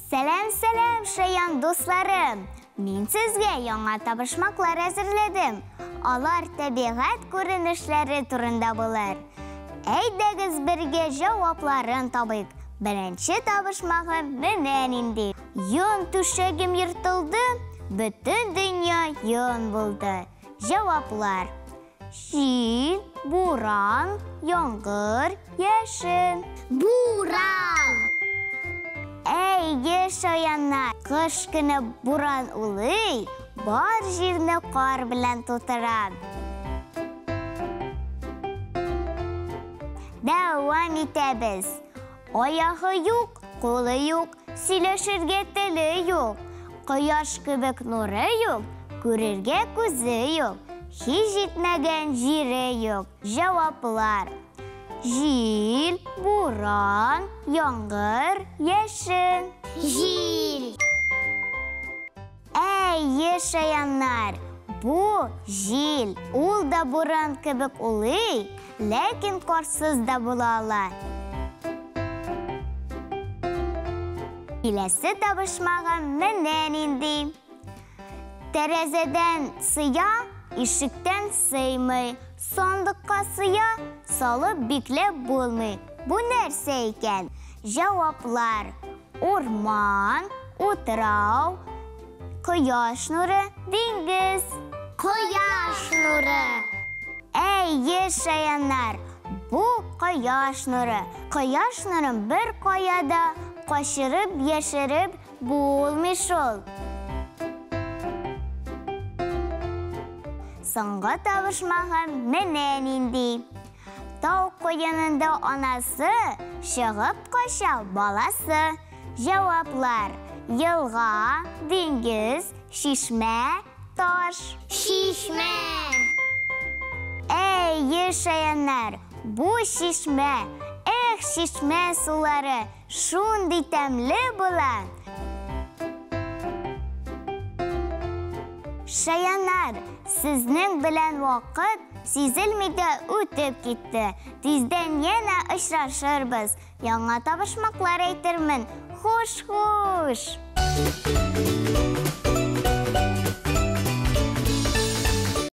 Сәлам, сәлам, шаян дусларым! Мин сезгә яңа табышмаклар әзерләдем. Алар табигать күренешләре турында булыр. Әйдәгез бергә җавапларын табыйк. Беренче табышмагым менә нинди. Йон түшәгем ертылды, бөтен дөнья йон булды. Җаваплар. Җил, буран, яңгыр, яшен. Буран! Әйе, шаяннар, кыш көне буран улый, бар җирне кар белән тутыра. Дәвам итәбез. Аягы юк, кулы юк, сөйләшергә теле юк. Кояш кебек нуры юк, күрергә күзе юк. Һич җитмәгән җире юк. Җаваплар. Җил, буран, яңгыр, яшен. Җил! Әйе, шаяннар, бу җил. Ул да буран кебек улый, ләкин карсыз да була ала. Киләсе табышмагым менә нинди. Тәрәзәдән сыя, ишектән сыймый. Сандыкка сыя, салып бикләп булмый. Бу нәрсә икән? Җаваплар. Урман, утрау, кояш нуры, диңгез. Кояш нуры! Әйе, шаяннар, бу кояш нуры. Кояш нурын бер кая да качырып, яшереп булмый шул. Соңгы табышмагым менә нинди. Тау куенында анасы, чыгып кача баласы. Җаваплар: елга, диңгез, чишмә, таш. Чишмә! Әйе, шаяннар, бу чишмә. Эх, чишмә сулары шундый тәмле була. Шаяннар, сезнең белән вакыт сизелми дә үтеп китте. Тиздән янә очрашырбыз. Яңа табышмаклар әйтермен. Хуш, хуш!